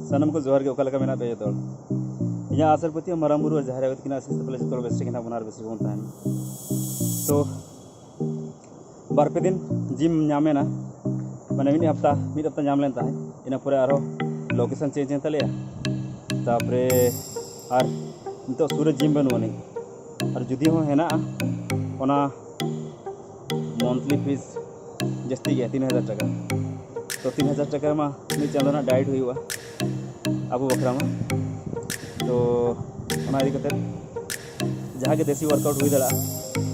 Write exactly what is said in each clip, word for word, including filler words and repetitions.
ᱥᱟᱱᱟᱢ ᱠᱚ ᱡᱚᱦᱟᱨ ᱜᱮ᱾ ᱚᱠᱟ ᱞᱮᱠᱟ ᱢᱮᱱᱟᱜ ᱯᱮᱭᱟ ᱡᱚᱛᱚ ᱦᱚᱲ? ᱤᱧᱟᱹᱜ ᱟᱥᱟ ᱟᱨ ᱯᱟᱹᱛᱭᱟᱹᱣ ᱢᱟᱨᱟᱝ ᱵᱩᱨᱩ ᱟᱨ ᱡᱟᱦᱮᱨ ᱟᱭᱳ ᱛᱟᱹᱠᱤᱱᱟᱜ ᱟᱥᱤᱥ ᱛᱮ ᱯᱟᱞᱮ ᱡᱚᱛᱚ ᱦᱚᱲ ᱵᱮᱥ ᱨᱮᱜᱮ ᱱᱟᱜ ᱵᱚᱱ ᱟᱨ ᱵᱮᱥ ᱨᱮᱜᱮ ᱵᱚᱱ ᱛᱟᱦᱮᱱᱟ᱾ ᱛᱚ ᱵᱟᱨ ᱯᱮ ᱫᱤᱱ ᱡᱤᱢ ᱧᱟᱢ ᱮᱱᱟ, ᱢᱟᱱᱮ ᱢᱤᱫ ᱦᱟᱯᱛᱟ, ᱢᱤᱫ ᱦᱟᱯᱛᱟ ᱧᱟᱢ ᱞᱮᱱ ᱛᱟᱦᱮᱸᱫ᱾ ᱤᱱᱟᱹ ᱯᱚᱨᱮ ᱟᱨᱦᱚᱸ ᱞᱳᱠᱮᱥᱚᱱ ᱪᱮᱧᱡᱽ ᱮᱱ ᱛᱟᱞᱮᱭᱟ᱾ ᱛᱟᱨᱯᱚᱨᱮ ᱟᱨ ᱱᱤᱛᱚᱜ ᱥᱩᱨ ᱨᱮ ᱡᱤᱢ ᱵᱟᱹᱱᱩᱜ ᱟᱹᱱᱤᱡ, ᱟᱨ ᱡᱩᱫᱤ ᱦᱚᱸ ᱦᱮᱱᱟᱜᱼᱟ, ᱚᱱᱟ ᱢᱚᱱᱛᱷᱞᱤ ᱯᱷᱤᱥ ᱡᱟᱹᱥᱛᱤ ᱜᱮᱭᱟ, ᱛᱤᱱ ᱦᱟᱡᱟᱨ ᱴᱟᱠᱟ᱾ ᱛᱚ ᱛᱤᱱ ᱦᱟᱡᱟᱨ ᱴᱟᱠᱟ ᱨᱮᱢᱟ ᱢᱤᱫ ᱪᱟᱸᱫᱳ ᱨᱮᱱᱟᱜ ᱰᱟᱭᱮᱴ ᱦᱩᱭᱩᱜᱼᱟ ᱟᱵᱚ ᱵᱟᱠᱷᱨᱟ ᱢᱟ᱾ ᱛᱚ ᱚᱱᱟ ᱤᱫᱤ ᱠᱟᱛᱮ ᱡᱟᱦᱟᱸ ᱜᱮ ᱫᱮᱥᱤ ᱳᱣᱟᱨᱠᱟᱣᱩᱴ ᱦᱩᱭ ᱫᱟᱲᱮᱭᱟᱜᱼᱟ,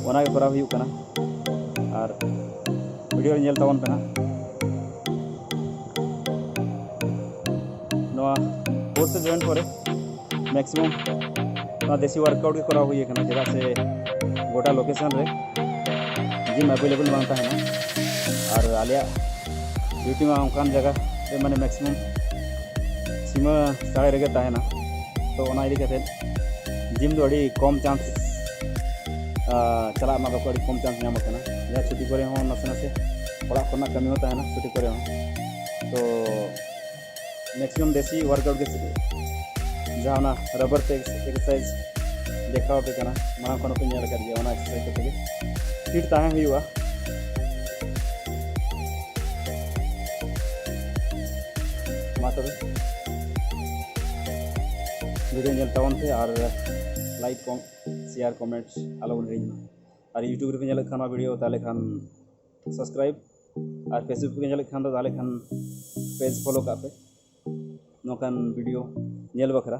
ᱚᱱᱟ ᱜᱮ ᱠᱚᱨᱟᱣ ᱦᱩᱭᱩᱜ ᱠᱟᱱᱟ᱾ ᱟᱨ ᱵᱷᱤᱰᱤᱭᱳ ᱨᱮ ᱧᱮᱞ ᱛᱟᱵᱚᱱ ᱯᱮ ᱦᱟᱸᱜ᱾ ᱱᱚᱣᱟ ᱠᱳᱨᱥ ᱨᱮ ᱡᱚᱭᱮᱱ ᱯᱚᱨᱮ ᱢᱮᱠᱥᱤᱢᱟᱢ ᱱᱚᱣᱟ ᱫᱮᱥᱤ ᱳᱣᱟᱨᱠᱟᱣᱩᱴ ᱜᱮ ᱠᱚᱨᱟᱣ ᱦᱩᱭ ᱟᱠᱟᱱᱟ, ᱪᱮᱫᱟᱜ ᱥᱮ ᱜᱚᱴᱟ ᱞᱳᱠᱮᱥᱚᱱ ᱨᱮ ᱡᱤᱢ ᱮᱵᱮᱞᱮᱵᱮᱞ ᱵᱟᱝ ᱛᱟᱦᱮᱱᱟ᱾ ᱟᱨ ᱟᱞᱮᱭᱟᱜ ᱰᱤᱭᱩᱴᱤ ᱢᱟ ᱚᱱᱠᱟᱱ ᱡᱟᱭᱜᱟ ᱨᱮ, ᱢᱟᱱᱮ ᱢᱮᱠᱥᱤᱢᱟᱢ ᱥᱤᱢᱟᱹ ᱥᱟᱲᱮ ᱨᱮᱜᱮ ᱛᱟᱦᱮᱱᱟ᱾ ᱛᱚ ᱚᱱᱟ ᱤᱫᱤ ᱠᱟᱛᱮ ᱡᱤᱢ ᱫᱚ ᱟᱹᱰᱤ ᱠᱚᱢ ᱪᱟᱱᱥ ᱪᱟᱞᱟᱜ ᱨᱮᱱᱟᱜ ᱫᱚ ᱟᱹᱰᱤ ᱠᱚᱢ ᱪᱟᱱᱥ ᱧᱟᱢ ᱟᱠᱟᱱᱟ᱾ ᱡᱟᱦᱟᱸ ᱪᱷᱩᱴᱤ ᱠᱚᱨᱮ ᱦᱚᱸ ᱱᱟᱥᱮ ᱱᱟᱥᱮ ᱚᱲᱟᱜ ᱠᱚᱨᱮᱱᱟᱜ ᱠᱟᱹᱢᱤ ᱦᱚᱸ ᱛᱟᱦᱮᱱᱟ ᱪᱷᱩᱴᱤ ᱠᱚᱨᱮ ᱦᱚᱸ᱾ ᱛᱚ ᱢᱮᱠᱥᱤᱢᱟᱢ ᱫᱮᱥᱤ ᱳᱣᱟᱨᱠᱟᱣᱩᱴ ᱜᱮ ᱡᱟᱦᱟᱸ ᱚᱱᱟ ᱨᱟᱵᱟᱨ ᱛᱮ ᱮᱠᱥᱟᱨᱥᱟᱭᱤᱡᱽ ᱫᱮᱠᱷᱟᱣ ᱟᱯᱮ ᱠᱟᱱᱟ, ᱢᱟᱲᱟᱝ ᱠᱷᱚᱱ ᱦᱚᱸᱯᱮ ᱧᱮᱞ ᱟᱠᱟᱫ ᱜᱮᱭᱟ᱾ ᱚᱱᱟ ᱮᱠᱥᱟᱨᱥᱟᱭᱤᱡᱽ ᱠᱟᱛᱮ ᱜᱮ ᱯᱷᱤᱴ ᱛᱟᱦᱮᱸ ᱦᱩᱭᱩᱜᱼᱟ᱾ ᱢᱟ ᱛᱚᱵᱮ ᱵᱷᱤᱰᱤᱭᱳ ᱧᱮᱞ ᱛᱟᱵᱚᱱ ᱯᱮ ᱟᱨ ᱞᱟᱭᱤᱠ, ᱠᱚᱢ, ᱥᱮᱭᱟᱨ, ᱠᱚᱢᱮᱱᱴ ᱟᱞᱚ ᱵᱚᱱ ᱦᱤᱲᱤᱧ ᱢᱟ᱾ ᱟᱨ ᱭᱩᱴᱩᱵᱽ ᱨᱮᱯᱮ ᱧᱮᱞᱮᱫ ᱠᱷᱟᱱ ᱱᱚᱣᱟ ᱵᱷᱤᱰᱤᱭᱳ, ᱛᱟᱦᱚᱞᱮ ᱠᱷᱟᱱ ᱥᱟᱵᱥᱠᱨᱟᱭᱤᱵᱽ, ᱟᱨ ᱯᱷᱮᱥᱵᱩᱠ ᱨᱮ ᱧᱮᱞᱮᱫ ᱠᱷᱟᱱ ᱫᱚ ᱛᱟᱦᱚᱞᱮ ᱠᱷᱟᱱ ᱯᱮᱡᱽ ᱯᱷᱚᱞᱳ ᱠᱟᱜ ᱯᱮ ᱱᱚᱝᱠᱟᱱ ᱵᱷᱤᱰᱤᱭᱳ ᱧᱮᱞ ᱵᱟᱠᱷᱨᱟ᱾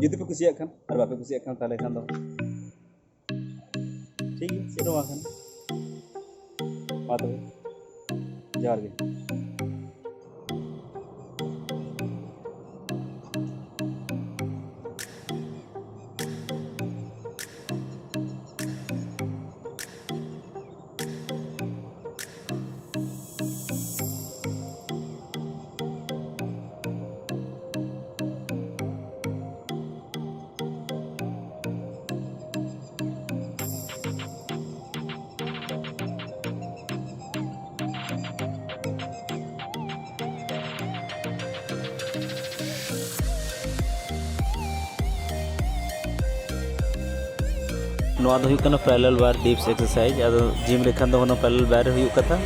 ᱡᱩᱫᱤ ᱯᱮ ᱠᱩᱥᱤᱭᱟᱜ ᱠᱷᱟᱱ, ᱟᱨ ᱵᱟᱯᱮ ᱠᱩᱥᱤᱭᱟᱜ ᱠᱷᱟᱱ ᱛᱟᱦᱚᱞᱮ ᱠᱷᱟᱱ ᱫᱚ ᱴᱷᱤᱠ ᱜᱮᱭᱟ, ᱪᱮᱫ ᱦᱚᱸ ᱵᱟᱝ ᱠᱟᱱᱟ᱾ ᱢᱟ ᱛᱚᱵᱮ, ᱡᱚᱦᱟᱨ ᱜᱮ᱾ ᱱᱚᱣᱟ ᱫᱚ ᱦᱩᱭᱩᱜ ᱠᱟᱱᱟ parallel wire dips exercise᱾ ᱟᱫᱚ gym ᱨᱮᱠᱷᱟᱱ ᱫᱚ ᱦᱩᱱᱟᱹᱝ parallel wire ᱨᱮ ᱦᱩᱭᱩᱜ ᱠᱟᱛᱷᱟ,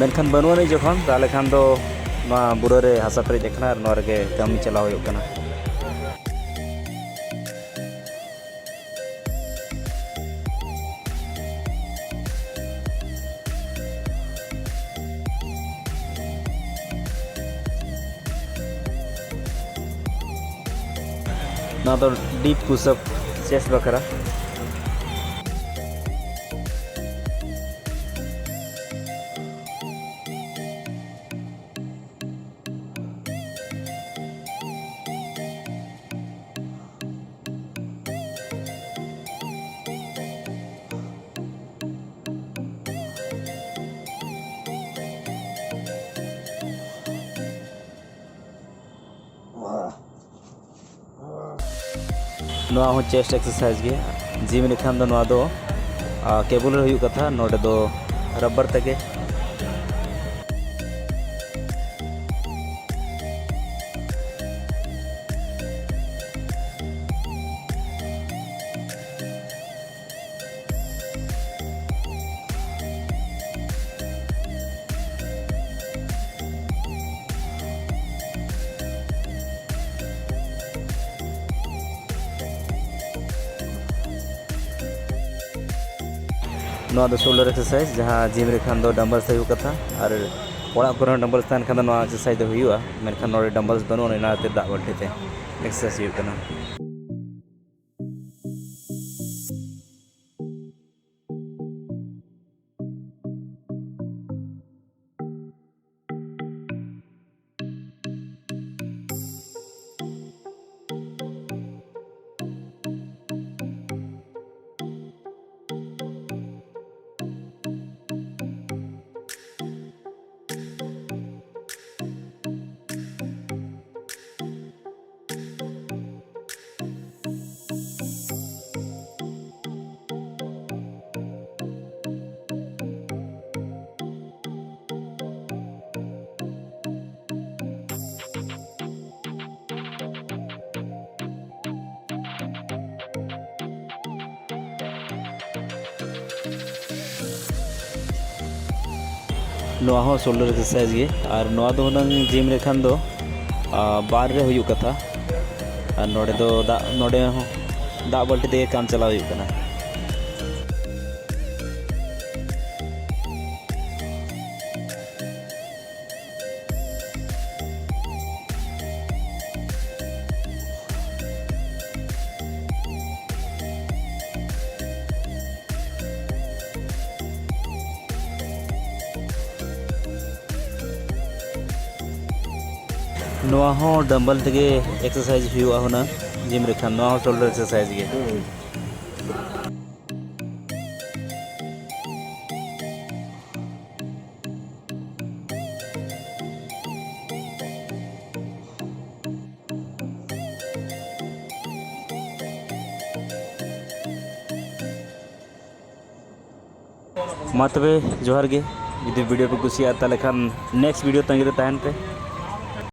ᱢᱮᱱᱠᱷᱟᱱ ᱵᱟᱹᱱᱩᱜ ᱟᱹᱱᱤᱡ ᱡᱚᱠᱷᱚᱱ, ᱛᱟᱦᱚᱞᱮ ᱠᱷᱟᱱ ᱫᱚ ᱱᱚᱣᱟ ᱵᱩᱨᱟᱹ ᱨᱮ ᱦᱟᱥᱟ ᱯᱮᱨᱮᱡ ᱟᱠᱟᱱᱟ ᱟᱨ ᱱᱚᱣᱟ ᱨᱮᱜᱮ ᱠᱟᱹᱢᱤ ᱪᱟᱞᱟᱣ ᱦᱩᱭᱩᱜ ᱠᱟᱱᱟ᱾ ᱱᱚᱣᱟ ᱫᱚ deep push up chest ᱵᱟᱠᱷᱨᱟ᱾ ᱱᱚᱣᱟ ᱦᱚᱸ chest exercise ᱜᱮ᱾ Gym ᱞᱮᱠᱷᱟᱱ ᱫᱚ ᱱᱚᱣᱟ ᱫᱚ, ᱟ, cable ᱨᱮ ᱦᱩᱭᱩᱜ ᱠᱟᱛᱷᱟ, ᱱᱚᱰᱮ ᱫᱚ rubber ᱛᱮᱜᱮ᱾ ᱱᱚᱣᱟ ᱫᱚ shoulder exercise, ᱡᱟᱦᱟᱸ gym ᱨᱮ ᱠᱷᱟᱱ ᱫᱚ dumbbells ᱛᱮ ᱦᱩᱭᱩᱜ ᱠᱟᱛᱷᱟ, ᱟᱨ ᱚᱲᱟᱜ ᱠᱚᱨᱮ ᱦᱚᱸ dumbbells ᱛᱟᱦᱮᱱ ᱠᱷᱟᱱ ᱫᱚ ᱱᱚᱣᱟ exercise ᱫᱚ ᱦᱩᱭᱩᱜᱼᱟ, ᱢᱮᱱᱠᱷᱟᱱ ᱱᱚᱰᱮ dumbbells ᱵᱟᱹᱱᱩᱜᱼᱟ, ᱚᱱᱟᱛᱮ ᱫᱟᱜ ᱵᱟᱹᱞᱴᱤ ᱛᱮ exercise ᱦᱩᱭᱩᱜ ᱠᱟᱱᱟ᱾ ᱱᱚᱣᱟ ᱦᱚᱸ ᱥᱳᱞᱰᱟᱨ ᱮᱠᱥᱟᱨᱥᱟᱭᱤᱡᱽ ᱜᱮ᱾ ᱟᱨ ᱱᱚᱣᱟ ᱫᱚ ᱦᱩᱱᱟᱹᱝ ᱡᱤᱢ ᱨᱮᱠᱷᱟᱱ ᱫᱚ, ᱟ, ᱵᱟᱨ ᱨᱮ ᱦᱩᱭᱩᱜ ᱠᱟᱛᱷᱟ᱾ ᱟᱨ ᱱᱚᱰᱮ ᱫᱚ ᱫᱟᱜ, ᱱᱚᱰᱮ ᱦᱚᱸ ᱫᱟᱜ ᱵᱟᱹᱞᱴᱤ ᱛᱮᱜᱮ ᱠᱟᱢ ᱪᱟᱞᱟᱣ ᱦᱩᱭᱩᱜ ᱠᱟᱱᱟ᱾ ᱱᱚᱣᱟ ᱦᱚᱸ ᱰᱟᱢᱵᱮᱞ ᱛᱮᱜᱮ ᱮᱠᱥᱟᱨᱥᱟᱭᱤᱡᱽ ᱦᱩᱭᱩᱜᱼᱟ ᱦᱩᱱᱟᱹᱝ, ᱡᱤᱢ ᱨᱮᱠᱷᱟᱱ ᱱᱚᱣᱟ ᱦᱚᱸ ᱥᱳᱞᱰᱟᱨ ᱮᱠᱥᱟᱨᱥᱟᱭᱤᱡᱽ ᱜᱮ᱾ ᱢᱟ ᱛᱚᱵᱮ, ᱡᱚᱦᱟᱨ ᱜᱮ᱾ ᱡᱩᱫᱤ ᱵᱷᱤᱰᱤᱭᱳ ᱯᱮ ᱠᱩᱥᱤᱭᱟᱜᱼᱟ, ᱛᱟᱦᱚᱞᱮ ᱠᱷᱟᱱ ᱱᱮᱠᱥᱴ ᱵᱷᱤᱰᱤᱭᱳ ᱛᱟᱺᱜᱤ ᱨᱮ ᱛᱟᱦᱮᱱ ᱯᱮ᱾